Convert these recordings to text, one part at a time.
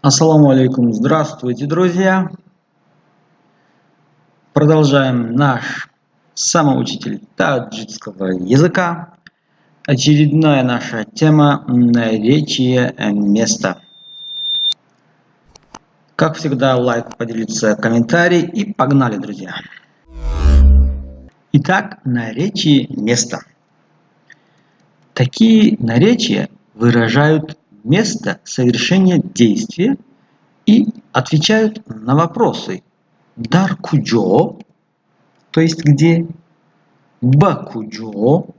Ассаламу алейкум, здравствуйте, друзья! Продолжаем наш самоучитель таджикского языка. Очередная наша тема – наречие места. Как всегда, лайк, поделиться, комментарий, и погнали, друзья! Итак, наречие места. Такие наречия выражают место совершения действия и отвечают на вопросы: дар куҷо, то есть где, ба куҷо,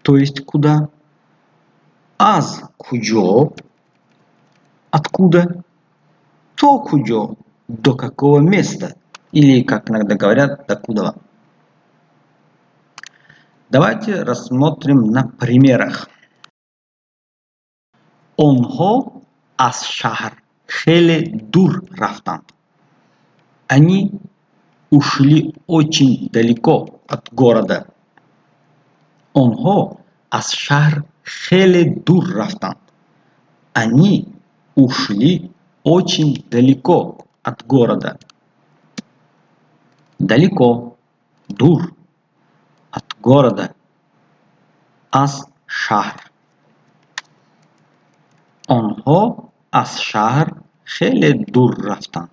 то есть куда, аз куҷо, откуда, то куҷо, до какого места, или, как иногда говорят, до кудова. Давайте рассмотрим на примерах. Онҳо аз шаҳр хеле дур рафтанд. Они ушли очень далеко от города. Онҳо аз шаҳр хеле дур рафтанд. Они ушли очень далеко от города. Далеко – дур, от города – аз шаҳр. Онҳо аз шаҳр хеле дур рафтанд.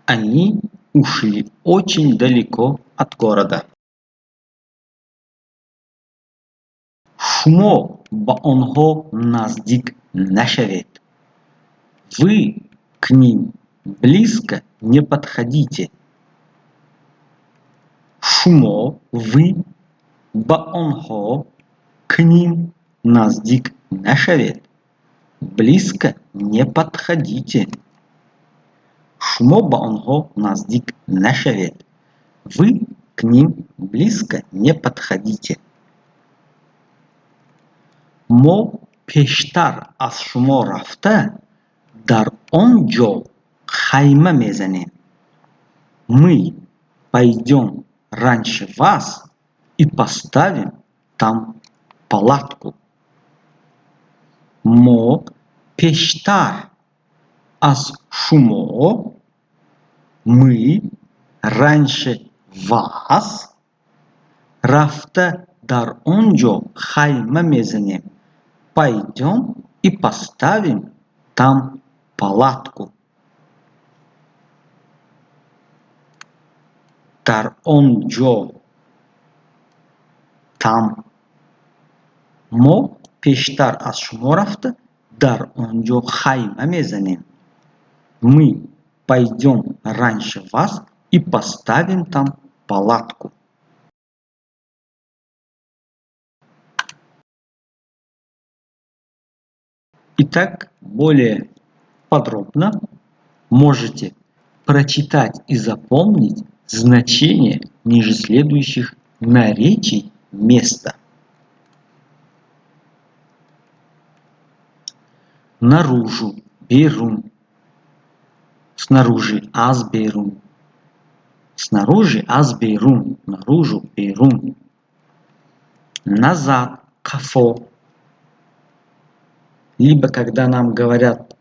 Они ушли очень далеко от города. Шумо ба онҳо наздик нашавед. Вы к ним близко не подходите. Шумо – вы, ба онҳо – к ним, наздик нашавед, близко не подходите. Шумо ба онҳо наздик нашавед. Вы к ним близко не подходите. Мо пештар аз шумо рафта, дар он ҷо хайма мезанем. Мы пойдём раньше вас и поставим там палатку. Мо пештар аз шумо, мы раньше вас, рафта, дар он ҷо хайма мезанем. Пойдём и поставим там палатку. Дар он ҷо – там. Мо пештар аз шумо рафта, дар он ҷо хайма мезанем. Мы пойдём раньше вас и поставим там палатку. Итак, более подробно можете прочитать и запомнить значение ниже следующих наречий места. Наружу – берун, снаружи – аз берун, снаружи – аз берун, наружу – берун, назад – қафо. Либо когда нам говорят,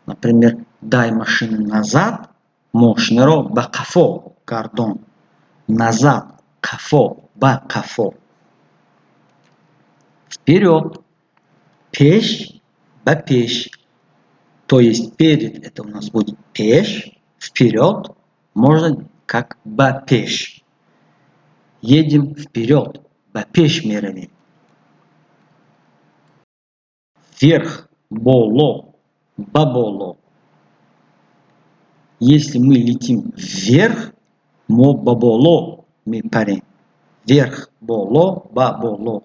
например, «дай машину назад», мошинаро ба қафо гардон. Назад – қафо, ба қафо. Вперед – пеш, ба пеш. То есть перед – это у нас будет пеш, вперед можно как ба пеш. Едем вперед, ба пеш меравем. Вверх – боло, ба боло. Если мы летим вверх, мо ба боло мепарем. Вверх – боло, ба боло.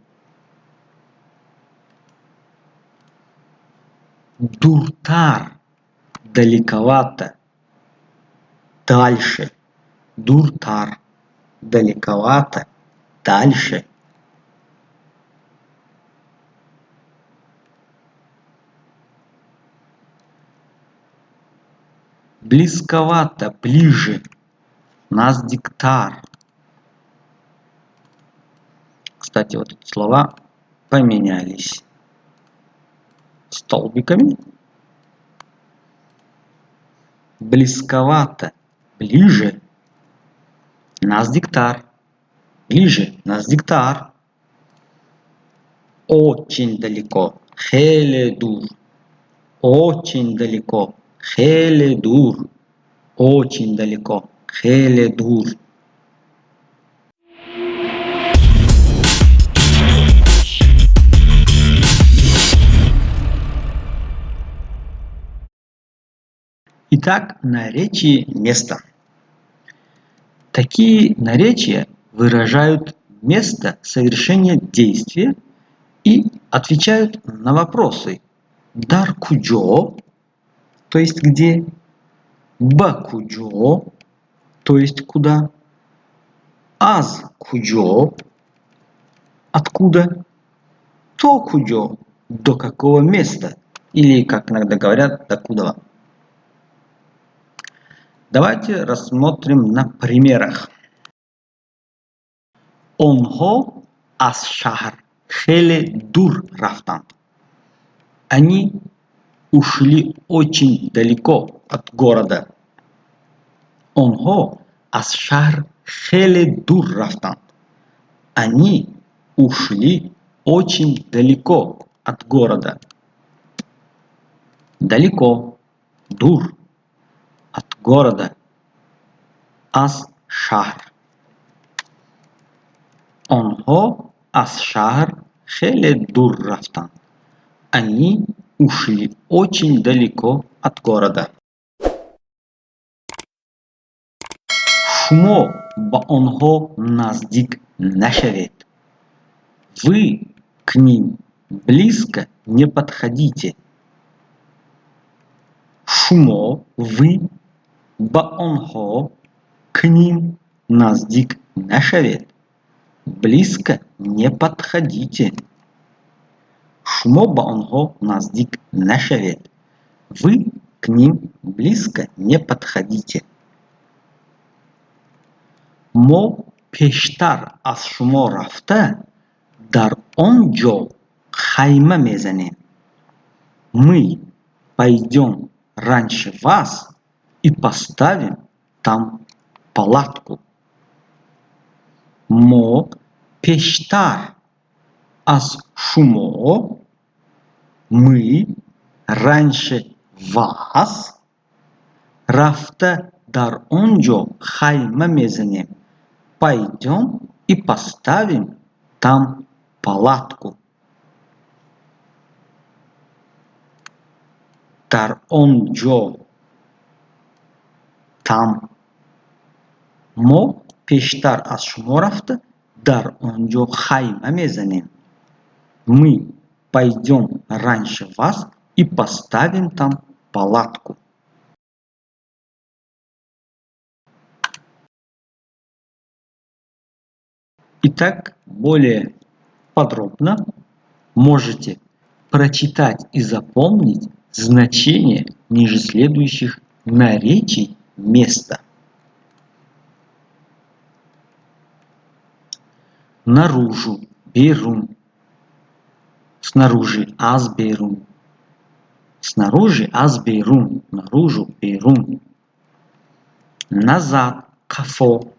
Дуртар – далековато, дальше. Дуртар – далековато, дальше. Близковато – ближе, наздиктар. Кстати, вот эти слова поменялись столбиками. Близковато, ближе. Наздиктар, ближе, наздиктар. Очень далеко, хеле дур. Очень далеко, хеле дур. Очень далеко, хеле дур. Итак, наречие места. Такие наречия выражают место совершения действия и отвечают на вопросы дар куҷо, то есть где, ба куҷо, то есть куда, аз куҷо, откуда, то куҷо, до какого места, или, как иногда говорят, докуда. Давайте рассмотрим на примерах. Онҳо аз шаҳр хеле дур рафтанд. Они ушли очень далеко от города. Онҳо аз шаҳр хеле дур рафтанд. Они ушли очень далеко от города. Далеко, дур, от города, аз шаҳр. Онҳо аз шаҳр хеле дур рафтанд. Они ушли очень далеко от города. Шумо ба онҳо наздик нашавед. Вы к ним близко не подходите. Шумо, вы, ба онҳо, к ним, наздик нашавед. Близко не подходите. Шумо ба онҳо наздик нашавед. Вы к ним близко не подходите. Мо пештар аз шумо рафта, дар он ҷо хайма мезанем. Мы пойдем раньше вас и поставим там палатку. Мо пештар аз шумо, мы раньше вас, рафта дар он ҷо хайма мезанем. Пойдем и поставим там палатку. Дар он ҷо, там. Мо пештар аз шумо рафта, дар он ҷо хайма мезанем. Мы пойдем раньше вас и поставим там палатку. Итак, более подробно можете прочитать и запомнить значение ниже следующих наречий места. Наружу, берун, снаружи, аз берун, снаружи, аз берун, наружу, берун. Назад, қафо.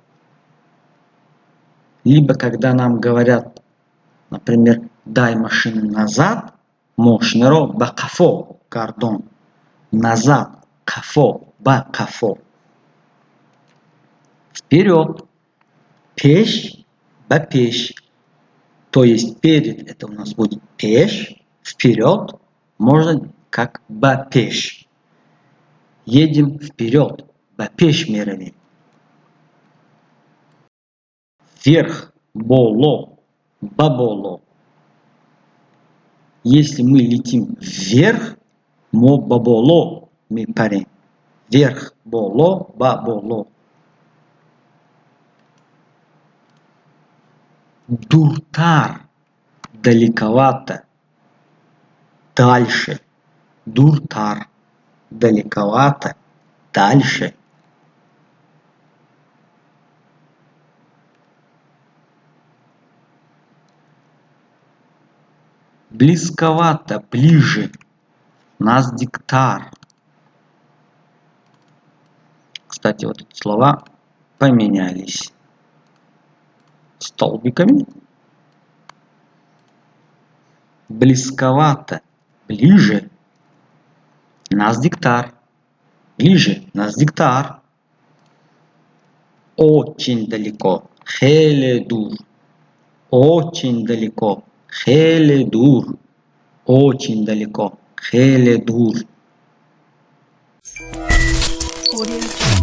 Либо когда нам говорят, например, дай машину назад, мошинаро ба қафо гардон. Назад, қафо, ба қафо. Вперед, пеш, ба пеш. То есть перед это у нас будет пеш, вперед можно как ба пеш. Едем вперед, ба пеш меравем. Вверх, боло, ба боло. Если мы летим вверх, мо ба боло мепарем. Вверх, боло, ба боло. Дуртар, далековато, дальше. Дуртар, далековато, дальше. Близковато, ближе. Наздиктар. Кстати, вот эти слова поменялись столбиками. Близковато — ближе, наздиктар, ближе, наздиктар. Очень далеко — хеле дур, очень далеко, хеле дур, очень далеко, хеле дур. Audio Jungle.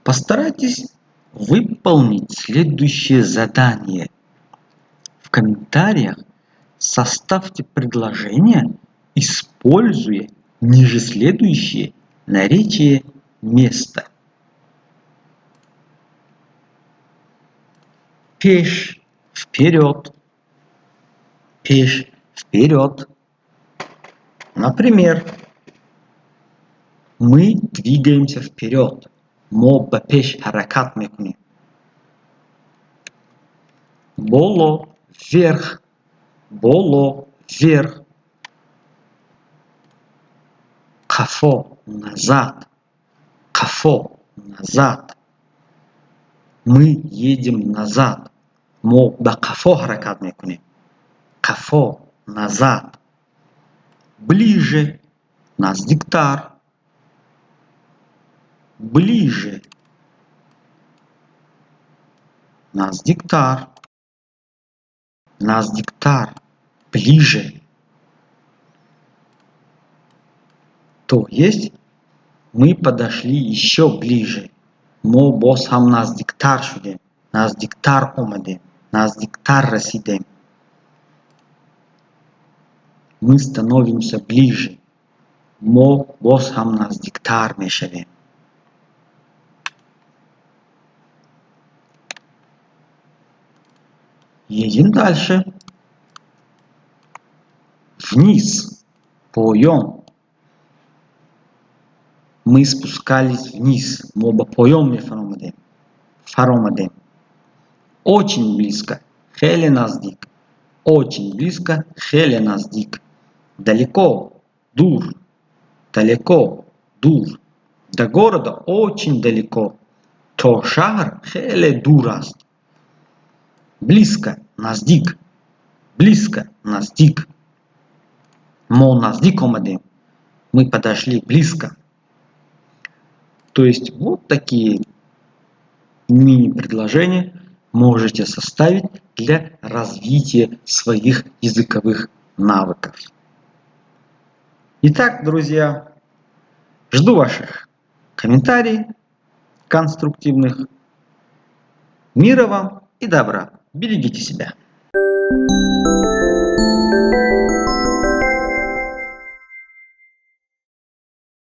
Постарайтесь выполнить следующее задание. В комментариях составьте предложение, используя ниже следующие наречие места. Пеш — вперед, пеш — вперед. Например, мы двигаемся вперед. Мо ба пеш ҳаракат мекунем. Боло — вверх, боло — вверх. Қафо — назад, қафо — назад. Мы едем назад. Мо ба қафо ҳаракат мекунем. Қафо — назад. Ближе — наздиктар, ближе, наздиктар, наздиктар — ближе. То есть мы подошли ещё ближе. Мо боз ҳам наздиктар шудем, наздиктар омадем, наздиктар расидем. Мы становимся ближе. Мо боз ҳам наздиктар мешавем. Едем дальше. Вниз. Поён. Мы спускались вниз. Мо ба поён мефаромадем. Фаромадем. Очень близко. Хеле наздик. Очень близко. Хеле наздик. Далеко. Дур. Далеко. Дур. До города очень далеко. То шаҳр хеле дур аст. Близко. Наздик. Близко. Наздик. Мо наздик омадем. Мы подошли близко. То есть вот такие мини-предложения можете составить для развития своих языковых навыков. Итак, друзья, жду ваших комментариев конструктивных. Мира вам и добра. Берегите себя.